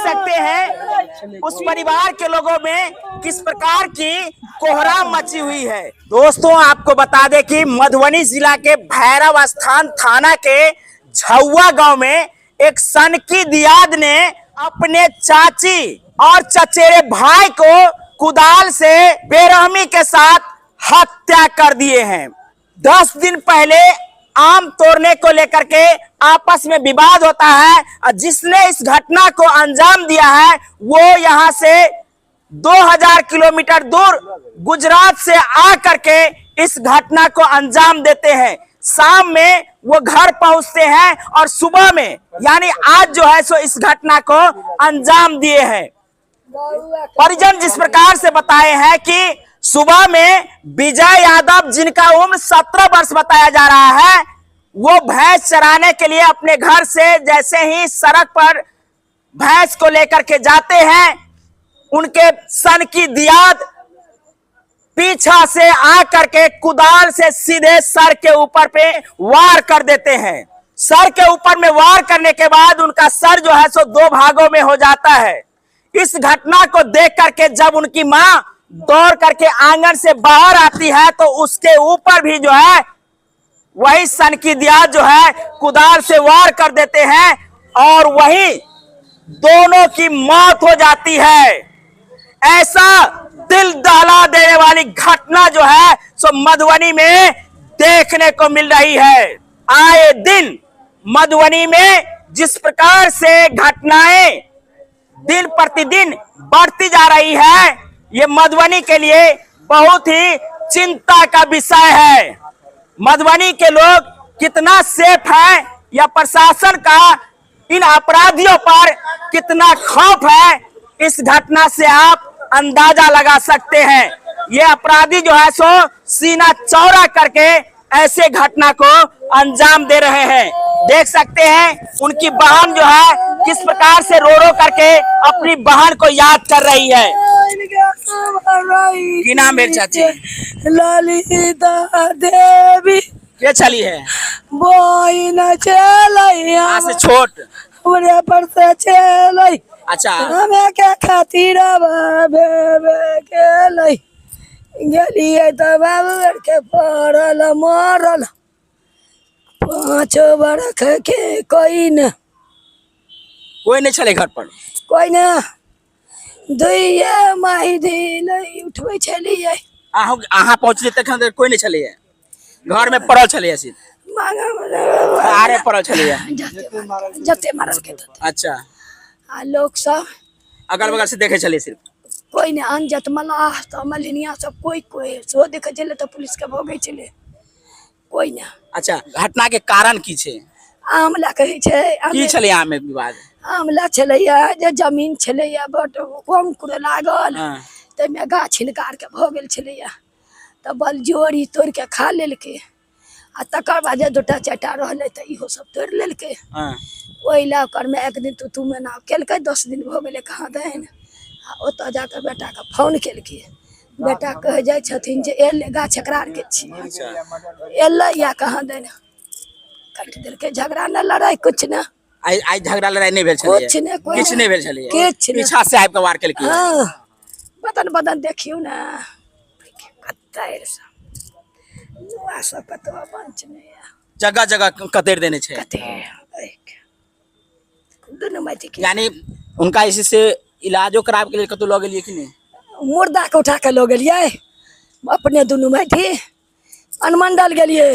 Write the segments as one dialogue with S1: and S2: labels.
S1: सकते हैं उस परिवार के लोगों में किस प्रकार की कोहराम मची हुई है। दोस्तों, आपको बता दें कि मधुबनी जिला के भैरव स्थान थाना के झौवा गांव में एक सनकी दियाद ने अपने चाची और चचेरे भाई को कुदाल से बेरहमी के साथ हत्या कर दिए हैं। 10 दिन पहले आम तोड़ने को लेकर के आपस में विवाद होता है और जिसने इस घटना को अंजाम दिया है वो यहाँ से 2000 किलोमीटर दूर गुजरात से आ करके इस घटना को अंजाम देते हैं। शाम में वो घर पहुंचते हैं और सुबह में यानी आज जो है सो इस घटना को अंजाम दिए हैं। परिजन जिस प्रकार से बताए हैं कि सुबह में विजय यादव, जिनका उम्र 17 वर्ष बताया जा रहा है, वो भैंस चराने के लिए अपने घर से जैसे ही सड़क पर भैंस को लेकर के जाते हैं, उनके सनकी दियाद पीछा से आकर के कुदाल से सीधे सर के ऊपर पे वार कर देते हैं। सर के ऊपर में वार करने के बाद उनका सर जो है सो दो भागों में हो जाता है। इस घटना को देख करके जब उनकी मां दौड़ करके आंगन से बाहर आती है तो उसके ऊपर भी जो है वही सनकी दियाद जो है कुदाल से वार कर देते हैं और वही दोनों की मौत हो जाती है। ऐसा दिल दहला देने वाली घटना जो है सो मधुबनी में देखने को मिल रही है। आए दिन मधुबनी में जिस प्रकार से घटनाएं दिन प्रतिदिन बढ़ती जा रही है, ये मधुबनी के लिए बहुत ही चिंता का विषय है। मधुबनी के लोग कितना सेफ हैं या प्रशासन का इन अपराधियों पर कितना खौफ है, इस घटना से आप अंदाजा लगा सकते हैं। ये अपराधी जो है सो सीना चौड़ा करके ऐसे घटना को अंजाम दे रहे हैं। देख सकते हैं उनकी बहन जो है किस प्रकार से रो रो करके अपनी बहन को याद कर रही है। की नाम भेल चाची?
S2: ललिता देवी।
S1: के छली है?
S2: बहिन छलै।
S1: अहाँ से छोट?
S2: हमरे पर से छलै।
S1: अच्छा।
S2: हमे के खातिर भेबे केलै, गेलियै तऽ बाबू आरके पड़ल मरल 5 बरख के कोई न।
S1: कोई नहीं छलै घर पर?
S2: कोई न, दुइये माही दिलै उठबै छलियै।
S1: अहाँ पहुँचलियै तखन धरि कोई नहीं छलैया घर में, पड़ल छलैया सिर्फ? आरे पड़ल छलैया।
S2: जते मारल के तते।
S1: अच्छा।
S2: आ लोक सब
S1: अगल बगल से देखे छलियै सिर्फ?
S2: कोई नहि, अनजत मलाह सब मलिनिया सब कोई कोई सेहो देखै छलै तऽ पुलिस के भोगै छलै, कोई नहि।
S1: अच्छा, घटना के कारण की छै?
S2: आमला कहै छै।
S1: की छलै आम में विवाद?
S2: आमला छलैया जे जमीन छलैया बड कंकुर लागल, ताहिमे गाछ हिनका आरके भऽ गेल छलैया तऽ बलजोरी तोड़िके खा लेलकै आ तकर बाद जे 2टा 4टा रहलै तऽ इहो सब तोड़ि लेलकै। ओहि लए ओकर माय एक दिन तू तू मेना केलकै, 10 दिन भऽ गेलै कहाँ दनि, आ ओतऽ जाकऽ बेटाके फोन केलकै। बेटा कहै जाइ छथिन जे एलै गाछ एकरा आरके छी, एलै या कहाँ दनि काटि देलकै। झगड़ा नहि, लड़ाइ किछु नहि।
S1: आइ आइ झगड़ा लड़ाई नहि भेल छलै?
S2: किछु नहि, कोइ
S1: किछु नहि भेल छलै?
S2: किछु नहि।
S1: पीछा से आबि कऽ वार केलकै?
S2: हँ, बदन बदन देखियौ ने कतरि सब नुआ सब कतौ बंच नहि यऽ।
S1: जगह जगह कतरि देने छै।
S2: कते दुनू माटि के।
S1: यानी हुनका जे छै से इलाजो कराबे के लेल कतौ लऽ गेलियै कि नहि?
S2: मुर्दा के उठा के लऽ गेलियै अपने दुनू माटि, अनुमंडल गेलियै,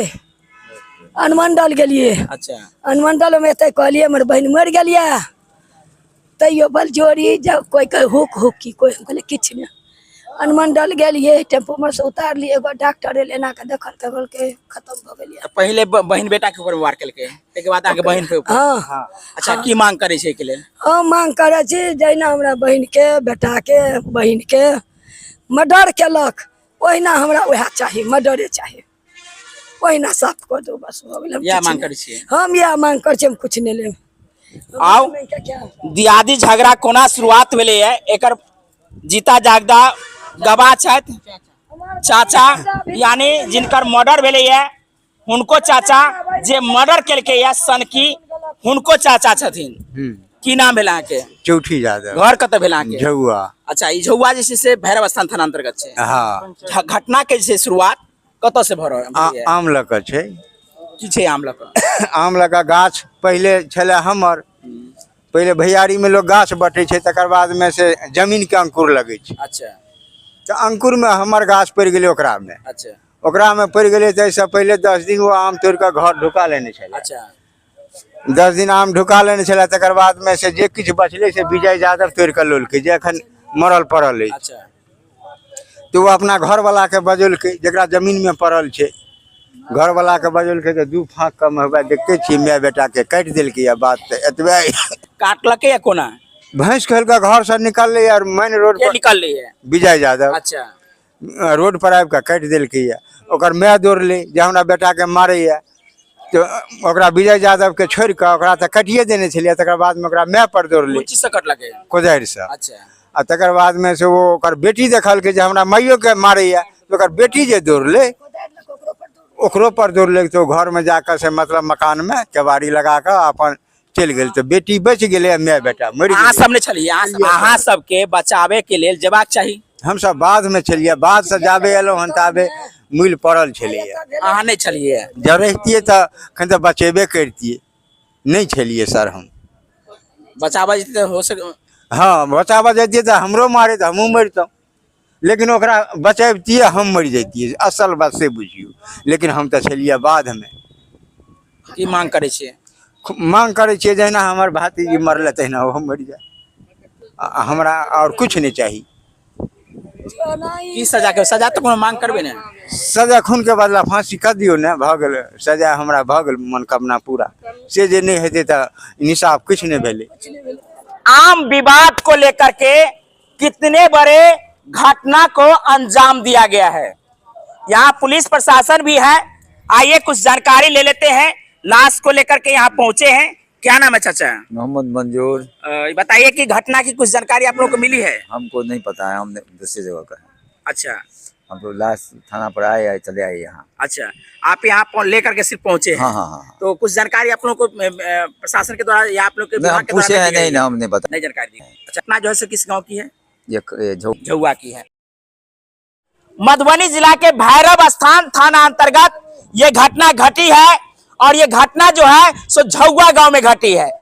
S2: अनुमंडल गेलियै।
S1: अच्छा।
S2: अनुमंडल में एते कहलियै हमर बहिन मरि गेलियै, तैयो बलजोरी जब कोई कहे हुक हुक की कोई, हम कहलियै किछु नहि। अनुमंडल गेलियै, टेम्पू में से उतारलियै, एगो डॉक्टर एलै एना के देखल तऽ कहलकै खत्म भऽ गेलियै।
S1: तऽ पहिले बहिन बेटा के ऊपर वार केलकै, ताहिके बाद अहाँके बहिन के ऊपर?
S2: हँ।
S1: अच्छा, की मांग करै छै एहिके लेल?
S2: हम मांग करै छी जहिना हमरा बहिन के बेटा के बहिन के मर्डर केलक ओहिना हमरा वएह चाही, मर्डरे चाही, ओहिना साफ कऽ दू, बस भऽ गेल। हम
S1: इएह
S2: किछु
S1: मांग
S2: नहि।
S1: करै छियै?
S2: हम इएह मांग करै छियै, हम किछु नहि लेब।
S1: आउ दियादी झगड़ा कोना शुरुआत भेलैए एकर जीता जागदा गवाह छथि चाचा, यानी जिनकर मर्डर भेलैए हुनको चाचा, जे मर्डर केलकैए सनकी हुनको चाचा छथिन। की नाम भेल अहाँके?
S3: चौठी यादव।
S1: घर कतऽ भेल अहाँके?
S3: झौआ।
S1: अच्छा, ई झौआ जे छै से भैरव स्थान थाना अंतर्गत छै।
S3: हाँ।
S1: घटना के जे छै शुरुआत कतऽ से भऽ रहल
S3: आम लऽ कऽ छै।
S1: की छै आम लऽ कऽ?
S3: आम लऽ कऽ गाछ पहिले छलै हमर। पहिले भैयारीमे लोक गाछ बटै छै, तकर बादमे से जमीनके अंकुर लगै छै।
S1: अच्छा।
S3: तऽ अंकुरमे हमर गाछ पड़ि गेलै ओकरामे।
S1: अच्छा।
S3: ओकरामे पड़ि गेलै तऽ एहिसँ पहिले 10 दिन ओ आम तोड़ि कऽ घर ढुका लेने छलै।
S1: अच्छा।
S3: 10 दिन आम ढुका लेने छलै, तकर बादमे से जे किछु बचलै से विजय यादव तोड़ि कऽ लोलकै, जे एखन मरल पड़ल अछि।
S1: अच्छा।
S3: तऽ ओ अपना घरवलाके बजौलकै, जकरा जमीनमे पड़ल छै, घरवलाके बजौलकै तऽ 2 फाँक कम हुए देखते छियै माय बेटाके काटि देलकै। आ बात तऽ एतबे।
S1: काटलकै या कोना?
S3: भैंस खोलि कऽ घरसँ निकललै आओर मेन रोड
S1: के
S3: पर
S1: निकललै है?
S3: विजय यादव।
S1: अच्छा।
S3: रोड पर आबि कऽ काटि देलकै। ओकर माय दौड़लै जे हमरा बेटाके मारैया, तऽ ओकरा विजय यादवके छोड़ि कऽ ओकरा तऽ काटिए देने छलियै। तकर बादमे ओकरा माय पर दौड़लै।
S1: कोन चीज से कटलकै?
S3: कोदारिसँ।
S1: अच्छा।
S3: आ तकर बादमे से ओ ओकर बेटी देखलकै जे हमरा माइयोके मारैया, तऽ ओकर बेटी जे दौड़लै ओकरो पर दौड़लै, तऽ ओ घरमे जाकऽ से मतलब मकानमे केबाड़ी लगा कऽ अपन चलि गेल, तऽ बेटी बचि गेलै आ माय बेटा मरि
S1: अहाँ
S3: गेलै।
S1: सब नहि छलियै? अहाँ सबके बचावे के लेल जेबाक चाही।
S3: हमसब बाधमे छलियै, बाधसँ जाबे एलहुँ हन ताबे मूल पड़ल छलैया।
S1: अहाँ नहि छलियै?
S3: जब रहितियै तऽ एखन तऽ बचेबे करितियै, नहि छलियै सर हम।
S1: बचाबऽ जेतै तऽ हो सक।
S3: हँ, बचाबऽ जैतियै तऽ हमरो मारे तऽ हमहूँ मरितहुँ, लेकिन ओकरा बचैबतियै हम मरि जैतियै, असल बात से बुझियौ। लेकिन हम तऽ छलियै बाधमे।
S1: की मांग करै छियै?
S3: मांग करै छियै जहिना हमर भातीजी मरलै तहिना ओहो मरि जाय, हमरा आओर किछु नहि चाही।
S1: की सजा के? सजा तऽ कोनो मांग करबै ने?
S3: सजा खूनके बदला फाँसी कऽ दियौ ने, भऽ गेल सजा, हमरा भऽ गेल मनोकामना पूरा। से जे नहि हेतै तऽ निसाफ किछु नहि भेलै।
S1: आम विवाद को लेकर के कितने बड़े घटना को अंजाम दिया गया है। यहाँ पुलिस प्रशासन भी है, आइए कुछ जानकारी ले लेते हैं। लाश को लेकर के यहाँ पहुंचे हैं। क्या नाम है चाचा?
S4: मोहम्मद मंजूर।
S1: बताइए कि घटना की कुछ जानकारी आप लोगों को मिली है?
S4: हमको नहीं पता है, हम दूसरी जगह का है।
S1: अच्छा।
S4: हम तो लाश थाना पर आए आए चले आए यहाँ।
S1: अच्छा, आप यहाँ लेकर के सिर्फ पहुँचे हैं?
S4: हाँ हाँ हाँ।
S1: तो कुछ जानकारी आप लोगों को प्रशासन के द्वारा या आप लोग के
S4: नहीं, हम
S1: विभाग के द्वारा
S4: पूछे हैं
S1: दी गई
S4: नहीं ना, हमने बता
S1: नहीं जानकारी दी। अच्छा, अपना जो है सो किस गाँव की है?
S4: ये
S1: झौआ की है। मधुबनी जिला के भैरव स्थान थाना अंतर्गत ये घटना घटी है और ये घटना जो है सो झौआ गांव में घटी है।